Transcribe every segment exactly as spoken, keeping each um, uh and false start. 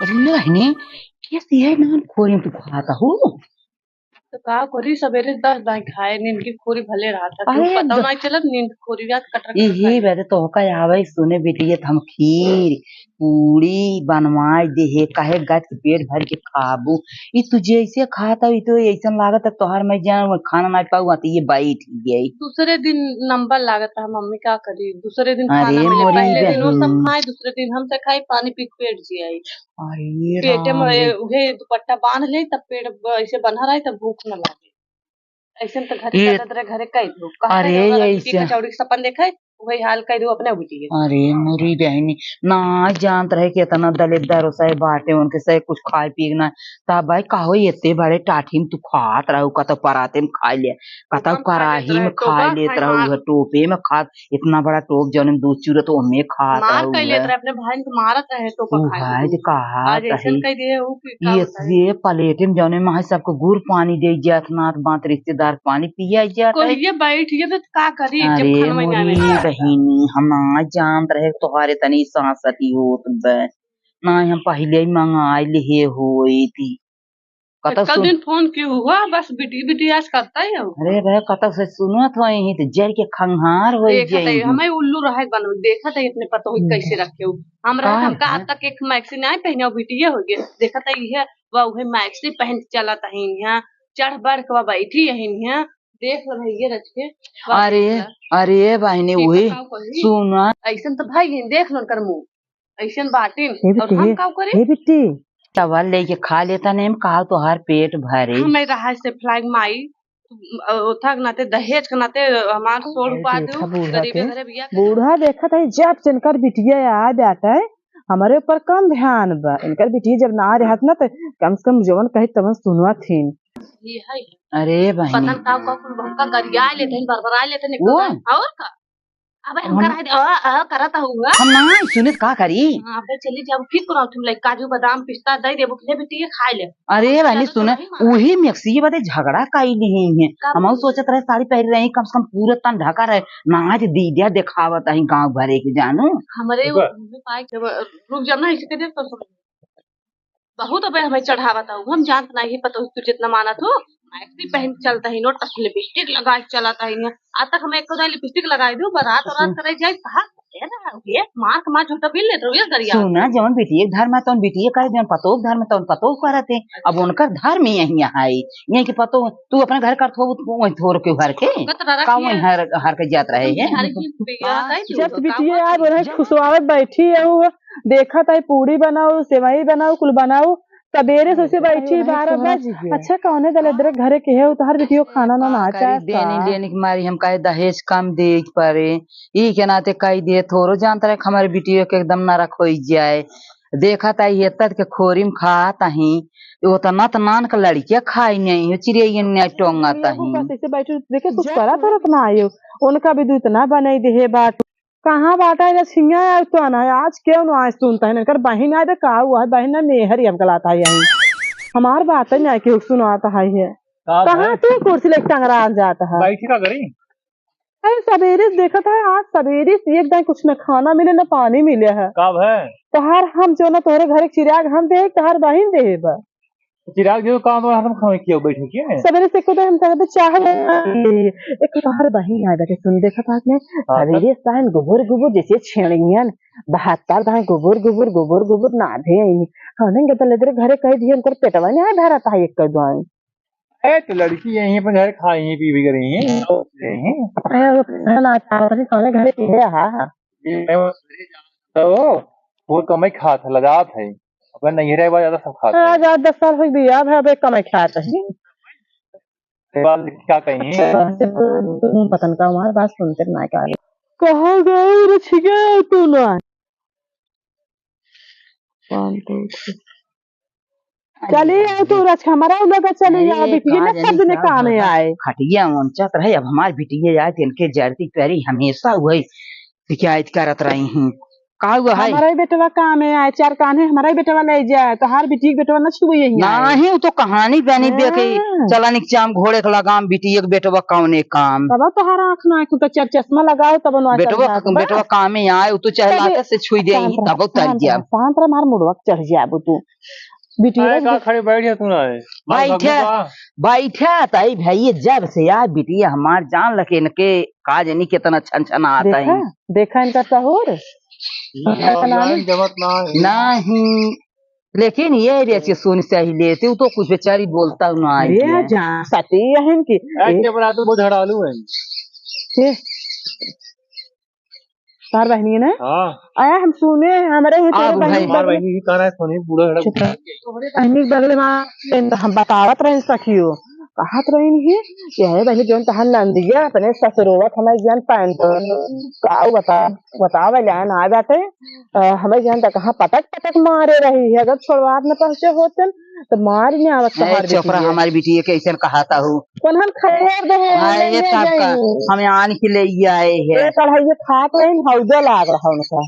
अरे बहिनी, कैसी है नान खोरी तू खाता हो? तो का करी, सबेरे दस दाई खाए, नींद की खोरी भले रहत है। अरे पता द- नहीं चलत, नींद खोरी रात कटर कटर यही खाए। वजह तो का आवे सुने बिटिया, त हम खीर पूरी बनवाए देहे, काहे गच के पेट भर के खाबू। ई तू जैसे खाता हो, ई तो ऐसन लागत है तोहार मैं जान खाना ना पाऊ, तो ये बैठ गई। दूसरे दिन नंबर लागत है मम्मी, का करी, दूसरे दिन खाना अरे मिले, मोरी पहले दिन वो सब बहन। खाए, दूसरे दिन हमसे खाए, पानी पी के पेट जियाई। अरे पेटे में राम रे। उहे दुपट्टा बांध ले, तब पेट ब-, ऐसे बंधा रहे, तब भूख न लागे। ऐसे तो घरे ये, कहत रहे, घरे कह दो, कहत अरे रहे, वाला ऐसे। कचौड़ी के सपन देखे, वही हाल कह दो अपने बिटिया के। अरे मोरी बहनी, ना जानत रहे कि इतना दलिद्दर हो सहे बाटे, उनके सहे कुछ खाए पिए के ना। तब भाई कहो, इतने बड़े टाठी में तू खात रहू, कतौ पराते में खा ले, कतौ टोपा में खा लेत कराही रहे, में खा टोपा लेत खाए रहू, मार। उहे टोपे में खात, इतना बड़ा टोप जौन में दूध चूरत, ओमे खात मार रहू कह लेत है। रहे, अपने भाई के मारत रहे टोपा उ खाए है के। जे कहा आज ऐसन कही। कह दिए उ कि का ये बताई। ये प्लेट में जौने में है सबको गुड़ पानी दे जात, नात बात रिश्तेदार पानी पिया जात है। कोई ये बैठ ये तो का करी जब अरे खाना में मोरी आवे। बहिनी, हम ना जानत रहे तोहरे तनी सांसती होत बे। ना हम पहिले ही मंगाई लिहे होई थी। कतौ एक सुन- दिन फोन की हुआ, बस बिटी, बिटी आज करता ही हो। अरे बे, कतौ से सुनत हो, यहीं तो जर के खंगार हो देखत जाई। है, हमें उल्लू रहे बन, देखत है अपने पतोह के हम्म। कैसे रखे हो। हम रहे, का हमका है? आज तक एक मैक्सी नहीं पहने, बिटिया हो गए। देखत है, ये वह उहे मैक्सी पहन के चलत है यहाँ, चढ़ बढ़ के वह बैठी है यहाँ। देख लो भैया रच के, वाह अरे, देख लो। अरे बहिनी, ठीक वही बताओ कही। सुना। ऐसन तो भाई देख लो उनकर मुंह। अइसन बाटिन, हे और बिट्टी, हम हे, काउ करी? हे बिट्टी, तवा लेके खा लेता नहीं, हम काउ तोहार पेट भरे। हम नहीं रहा से फ्लाइंग माई, अ, ओथा के नाते, दहेज के नाते हमार सोड़ अरे पा देखा दू, बूढ़ा गरीबे के, घरे बिया के बूढ़ा देखत है, जब से इनकर बिटिया आ जाता है, हमरे ऊपर कम ध्यान बा। इनकर बिटिया जब ना रहत ना, त कम से कम जवन कही तवन सुनत थीन। ये है। अरे बहिनी। पता न का, का कुल हमका गरिया लेते हैं, बरबरा लेते हैं, वो? और का? अबे हम हम करा दे, अ, अ, करत हूँ, अ। हम ना सुनित का करी? हाँ, अबे चली जाओ, फिर कोनो तुम लाइक काजू, बादाम, पिस्ता दे देबो, ले बेटी, ये खाए ले। अरे हम वाली ज्यादा सुन, तो नहीं मारा। वही मिक्सी बदे झगड़ा काई नहीं है। का हम बोली? सोचत रहे साड़ी पहन रही, कम से कम पूरा तन ढका रहे, ना आज दीदिया दिखावत है गाँव भरे के जानू। हमरे रुका। वो पाए के, रुक जाओ ना, इसे कह दे तो सुन। बहुत अबे हमें चढ़ावत हऊ, हम जानत नाही पतोह तू जितना मानत हो, मैक्सी पहन के चलत ही, नोट तक लिपस्टिक लगा के चलत ही। आज तक हमें एको दाई लिपस्टिक लगाई दो, बारात वारात करे जाए, कहा करे ना, ये मार के मार झूठा बिल लेत रहो, ये गरिया। सुना, जौन बिटिया के धर्म है, तौन बिटिया करे, जौन पतोह के धर्म है, तौन पतोह करत है। अब उनकर धर्म यही है, यही के पतोह, तू अपने घर करत हो, वही थोर के घर के, उनका तो ररा का किया। वही हर, हर के जात रहे हैं? बिहारी की बिटिया हाँ, है, जब तू बिटिया बताओ। आज उन्हें खुशवावत बैठी है, वो देखत है, पूड़ी बनाओ, सेवई बनाओ, कुल बनाओ। सबेरे से उसे बैठी, बारह बज गए। अच्छा, कौने दलिद्र घरे के है, वो तोहर बिटियो खाना ना, ना चाहता। देनी लेने के मारी हम काहे दहेज कम दे के परे। ई के नाते कही दे, थोरो जानत रहे कि हमारे बिटियो के एकदम नरक होई जाए। देखत आई, ये तद के खोरी में खात ही, वो तो नत नान के लड़किया खाई नहीं, चिड़िया नहीं टोंगत ही। बस ऐसे बैठे, देखे, कुछ करत उरत ना आयो। उनका भी दूध ना बनाई देहे बात। कहाँ बाटा है, छिंगा है तो ना, आज क्यों ना आए सुनता है, इनकर बहिन आए तो का हुआ है, बहिन ना मेहर ही हमका लाता है यहीं। हमार बात ही ना केहू सुनाता है, है। का कहाँ है? तू कुर्सी लेके टंगरा जाता है? बैठी का करी? अरे सबेरे से देखत है, आज सबेरे से एक दाई कुछ न खाना मिले, न पानी मिले है। का है? तोहार हम जो ना तोहरे घर एक चिराग हम दे, तोहार बहिन दे बा। चिराग जो काम तो हम खावे किया बैठे किया है? सबेरे से को तो हम तरह चाह एक तोहर बहिन आ जाके सुन देखत है आपने, हाँ, सबेरे से तान गोबर गोबर जैसे छेड़ियन, बहत्तर दाई गोबर गोबर गोबर गोबर ना दे। हमने के तो लेदर घरे कह दिए, उनकर पेटवा नहीं भरत है एक दाई। ए, तो लड़की यहीं पर घर खा, यहीं पी भी करी हैं, और यहीं। ए, वो खाना ना खा, पता नहीं कौन घरे की है, हाँ। ये मैं वो तो वो कमाई खात है, लगात है। अपन नहीं रहे, ज्यादा सब खात है। हाँ, ज्यादा दस साल हो गया, अब, अब कमाई खात है। ये बात क्या कही? पता नहीं का हमार बात सुनते ना क्या। कहाँ गए रे छिगे तू ना? One, two, three। चली आए तू रच, हमारा लगा चली आए, बिटिया ना सब दिन काने आए। खटिया उनचत रहे, अब हमार बिटिया आए, तो इनके जरती करी हमेशा वही शिकायत करत रही हैं। का हुआ है? हमारा ही बेटवा काम है, आए चार कान है, हमारा ही बेटवा ले जाए, तोहार बिटिया के बेटवा न छुए यहीं आए। नाही, उ तो कहानी बनी बे के, हाँ। चला निक चाम घोड़े के लगाम, बिटिया के बेटवा कौने काम। तब तोहार आँख ना, तू तो चार चश्मा लगाओ, तब ना बेटवा, चढ़ जात बा। बेटवा कामे आए, उ तो चाहे तबे लाते से छुई दे, शांत रह, तब उतर शांत जाए। रह, शांत रह, मार मुड़वा चढ़ जाए तू। बिटिया आए का के खड़े बैठ जा तू ना है। बैठा, बैठा, ताई भाई, ये जब से यार बिटिया हमार जान लगे न के, का जानी कितना छन छन आता है। देखा, देखा इनका सहूर? ये इतना नाम नहीं। जमत ना है। नहीं, लेकिन ये रे अच्छे सुन सही लेते, वो तो कुछ बेचारी बोलता ना है अरे ये। जा, सती है इनकी। ए, ए, के बड़ा तू बहुत झड़ालू है। ए, तार बहनी है ना? हाँ। आया हम सुने, हमारे ही आ, तोरे बहनी भाई। हमार बगल बहनी ही कह रहा है, सोनी बूढ़ा हड़ा चुप रह। तोहरे बहनी के बगल में आ, हम बतावत रहे सखियो, कहत रही ही कि हे बहनी, जोन तहार नंदिया अपने ससुरवा के हमारे जान पान तो का बता, बतावे ले ना जाते, अ, हमारे जान तक कहाँ पटक पटक मारे रही है, अगर छोड़वात न पहुँचे होते तो मार में आवत ए, तोहार चोपड़ा बिटिया। हमारी बिटिया कैसन कहाता हूँ। कौन हम खैर दे हैं, हाँ, हम ये ले तब का, जाएंगे। हमें आन के ले ही आए हैं। ये कढ़ाई ये खात रही, हौदा लाग रहा उनका।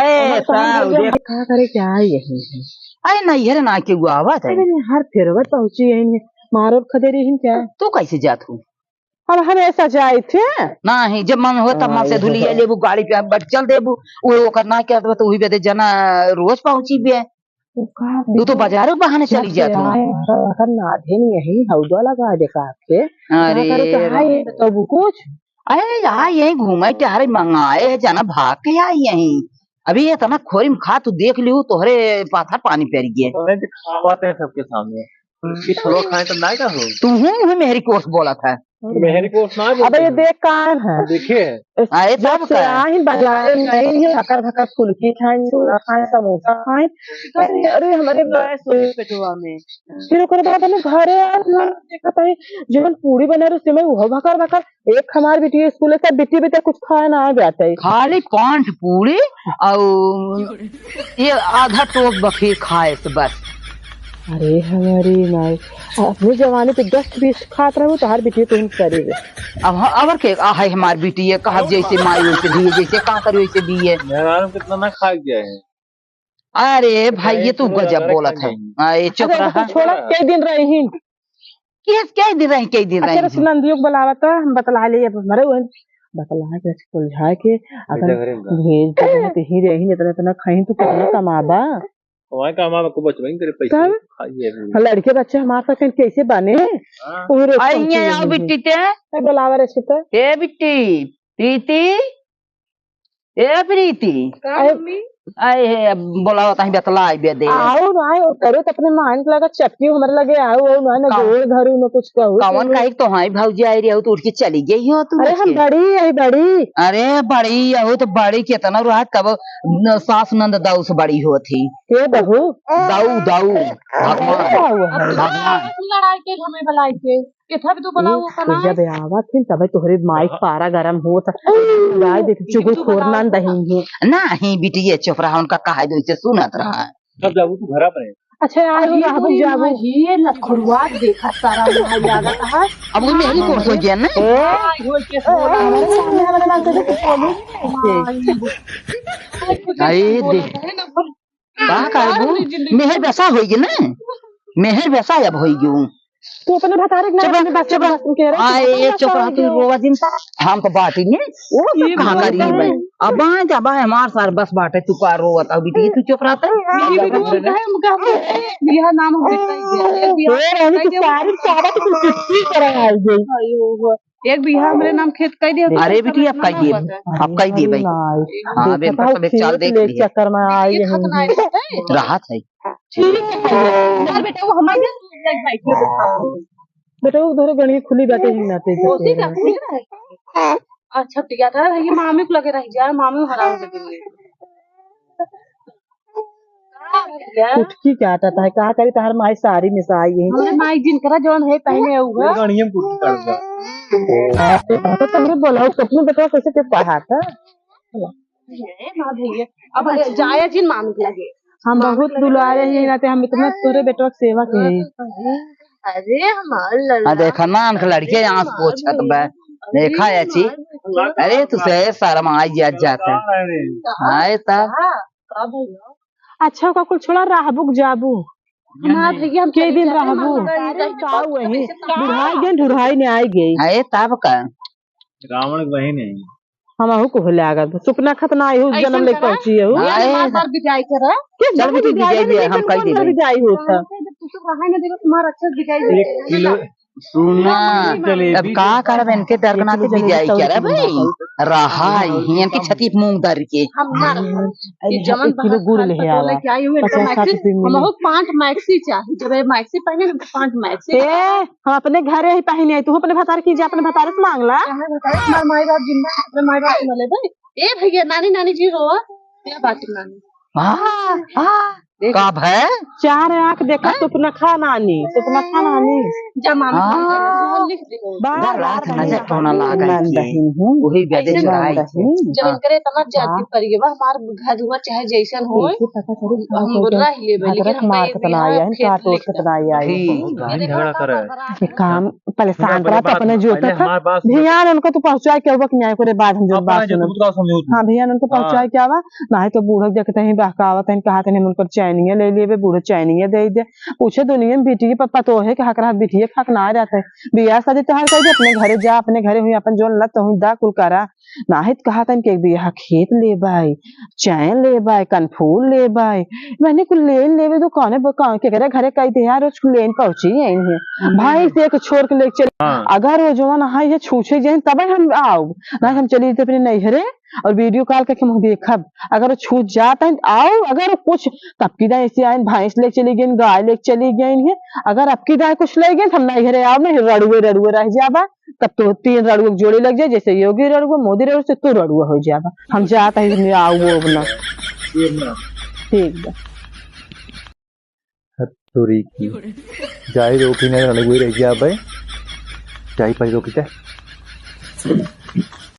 ए, हमारे साथ साहब, हौदा देख। का करे क्या आई यही है? अरे नहीं, अरे ना के वो आवत है। अरे नहीं, हर फेरवत पहुँची यही है, मारो खदेरी ही क्या? तू कैसे जात हूँ? अब हमेशा जाए थे। नहीं, जब मन हो तब मन से धुलिया लेबू, गाड़ी पे बैठ चल देबू। वो ओकर ना के तो वही बदे जना रोज पहुँची बे। वो का तू तो बाजारो बहाने चली जात हो। अगर नाधे नहीं यही हौदा लगा दे का के। अरे का करे के रे। हाय, तब कुछ? अरे यहाँ यही घूमे टहरे मंगाए है, जना भाग के आई यही। अभी ये इतना खोरी में खा, तू देख लियो, तोहरे पाथा पानी पेर गए। अरे तो खावत है सबके सामने। कि थोड़ा खाए तो ना का हो? तू हूँ, हूँ मेहरी कोस बोला था। मेहरी कोस ना बोलते अबे ये हैं। देख कान है। देखिए। इस आए जब जब से का? आई बाजार में आई है, भकर भकर फुल्की खाए, छोला खाए, समोसा खाए। अरे, अरे, हमारे गैस हुई पेटवा में। फिर ओकर बाद हमें घरे आए, ना देखा था, जवन पूरी बना रहे, उसमें वो भकर भकर एक हमार बिटिया स्कूल से बिट्टी बिट्टी कुछ खाए ना आ जाते। खाली पांच पूरी और ये आधा टोप बखीर खाए से बस। अरे हमारी माई, अपनी जवानी पे दस बीस खात रहू तो हर बिटिया तुम करेगे। अब ह-, अवर के आ है हमार बिटिया, कहा जैसे माई वैसे दिए, जैसे का करी वैसे दिए। मेहरारू कितना ना खा गया है। अरे भाई, ये तू गजब बोलत है। आ, ये चुप अच्छा, रहा। तो छोड़ा, कई दिन रही? किस, कई दिन रही, कई दिन अच्छा, रही? बस नंदियों को बुलावा था, हम बतला ले, अब मरे हुए बतला के, सुलझा के, अगर भेज दे, तो ही रही, इतना, इतना खाई, तू कितना कमाबा? वहाँ कमाबा को बचबे नहीं करे पैसे, तब? खाइए अभी। हाँ, लड़के बच्चे हमारे साथ कैसे बने? हाँ। वो रे, आई, ये आओ बिट्टी ते। ए, बुलावा रे, सुते। ए बिट्टी, प्रीति, ए प्रीति। का अरे, मम्मी? आए है, अब बोलावा ताही बतला आई बे दे। आओ ना, आओ, करो तो अपने मान के लगा चटकी हमारे लगे, आओ, आओ ना, ना का-, गोड़ धरू, ना कुछ कहू, कौन सुनू। कहे तो हाँ, भौजी आई रही हो, तो उठ के चली गई हो तू अरे, उठ हम के। बड़ी है, बड़ी। अरे, बड़ी हो तो बड़ी कितना रहा, तब न-, सास नंद दाऊ से बड़ी होत ही। के बहू? दाऊ, दाऊ, भगवान। क्या हुआ है? भगवान। लड़ाई के, हमें बुलाई के। केथा भी तो बनाओ, ये का ना है? जब आवत हिन, तबे तोहरे माई हाँ। पारा गरम होत है। गाय देख, चुगलखोर नान दही है। नहीं, बिटिया चुप रहा, उनका कहा दो, इसे सुनत रहा। सब जाबू तू घरा पे। अच्छा, आज ये रहबू, जाबू। ये लखड़ुआ देखा सारा वहाँ लागत है। अब वो मेहरी कोर्स हो गया ना? हाँ, ये के बोला। हमारे सामने वाले बात करते तो बोलू। हाँ, ये बोल। अरे, बोला देख। है ना, का करबू? मेहर बेसा होई गे ना, मेहर बेसा अब होई गे। तू अपने भतारे के नाम चुप रह, अपने बात चुप रह। सुन के रह, आ, तू ए, अपने चुप रह, तू रोवा जिन। हम तो बाटी ने, वो तो ये कहाँ बोलता करी है। भाई? अब आए, जब आए, हमार सार बस बाटे, तू का रोवत, अब बिटिया, तू चुप रहता। ये भी बोलता है, हम कहा, बियाह नाम हम बेटा ही दिया। ए, बियाह रानी, तू सारी सारा तो कुछ कुछ ही करे आई गई। आयो, एक बीघा हमरे नाम खेत कई दिया। अरे बिटिया, अब कई दिए, अब कई दिए भाई। हाँ, बेटा, सब एक चाल देख लिया। चक्कर में आई है। राहत है। ठीक है, यार बेटा, वो हमारे बेटा, वो धरे गणिया खुली बाटे ही नाते। अच्छा, ठीक है, ये मामी को लगे रह जा, मामी हराम लगे। का भैया? कुटकी काटत है, का करी, तहार माई साड़ी में से आई है। हमरे माई जिनकरा जौन है पहने हुआ। ये गणियम कुटकी काटत बा। तो तुमरे बोलाओ, अपने बेटवा कैसे के पढ़ाता? ए, ना भैया, अब जाया जिन मामी के लगे। हम बहुत दुलारे हैं, नाते हम इतना तोरे बेटवा के सेवा के हैं। अरे, हमार लल्ला। आ, देखा ना, उनके लड़के यहाँ से पूछत बा। देखा या ची? अरे तू से शर्म आ जा जाता। आए ता। अच्छा, ओका कुल छोड़ा, रहबू के जाबू? हाँ भैया, हम के दिन रहबू? अरे का वही, बुढ़ाई गई, बुढ़ाई ने आई गई। आए तब का? रावण के बहिन है। हमहू को होले आगल। सुपना खतना आई हो, जन्म लेके पहुंची है। ये हमार बार विदाई करा। के चल जब बेटी, विदाई विदाई नहीं, हम कह कौन दे। विदाई होता? तू तो रहा ना, देखो, तुम्हारा अच्छा विदाई एक किलो सुना, अब का करब, इनके डरना के विदाई करब, रहा ही इनकी छती मूंग दर के। हम ना, ये जमन एक किलो गुड़ ले आवा। लेके आई हूँ, एकदम पचास साठ maxi, रुपये मिले। हमहू पाँच maxi चाही, जब ये maxi पहने ना, तो पाँच maxi। ए, हम अपने घरे ही पहने आई, तू अपने भतार की जा, अपने भतार से मांग ला। हमारे माई बाप जिंदा, अपने माई बाप से ना ले भाई। ए भैया, नानी, नानी जी रो, क्या बात है नानी? हाँ, हाँ, का भय? चार आँख देखा हैं? सुपनखा नानी, सुपनखा नानी। जमाना हाँ। लिख दे। बार रात नजर टोना लागल की। वही बदे चुराई के। जब इनकरे इतना जाति परिवार, हमार घर हुआ चाहे जैसन होए, हम रह लेबे, लेकिन हम मार कितना आया है, काट ओट कितना आया है। झगड़ा करे। ये काम परेशान करा तो अपने जो था। ध्यान उनको तो पहुँचाए के हुआ कि नहीं, ओकरे बाद हम जो बात सुनो। हाँ, ध्यान उनको पहुँचाए के आवा, नाहीं तो बूढ़ो देखते ही बहकावत हैं, कहत हैं, हम उनकर चैनिया ले लेबे, बूढ़ो चैनिया दे दे। पूछे दुनिया में बिटिया पर पतोहे के हक रहा, बिटिया के हक ना रहते। बियाह शादी तोहार कर दे, अपने घरे जा, अपने घरे हुई, अपन जोन लत हुई दा कुल करा। नाहीं तो कहत हैं कि बियाह खेत लेबाई, चैन लेबाई, कनफूल लेबाई, मैंने कुल ले लेबे तो कौने ब-, कौन केकरे घरे कही दे यार, रोज लेन पहुंची है इन्हें। भाई से एक छोड़ के लेके चले। हाँ। अगर वो जवान हाई है छूछे जाए तब हम आओ, ना हम चली जैते अपने नैहरे और video call करके हम देखब। अगर वो छूछ जात है तो आओ, अगर वो कुछ तब की दाएं ऐसे आए, भैंस ले चली गई, गाय ले चली गई है, अगर अब की दाएं कुछ ले गए तो हम नैहरे आओ, नहीं रड़ुए रड़ुए रह जाबा। तब तो तीन रड़ुआ के जोड़ी लग जाए, जैसे योगी रड़ुआ, मोदी रड़ुआ से तू रड़ुआ हो जाबा। हम जात है, इसमें आओ वो अपना। ठीक बा। हत तोरी की। जाई रोकी नहीं, रड़ुए रह जाबे। जाई पाई रोकी ते।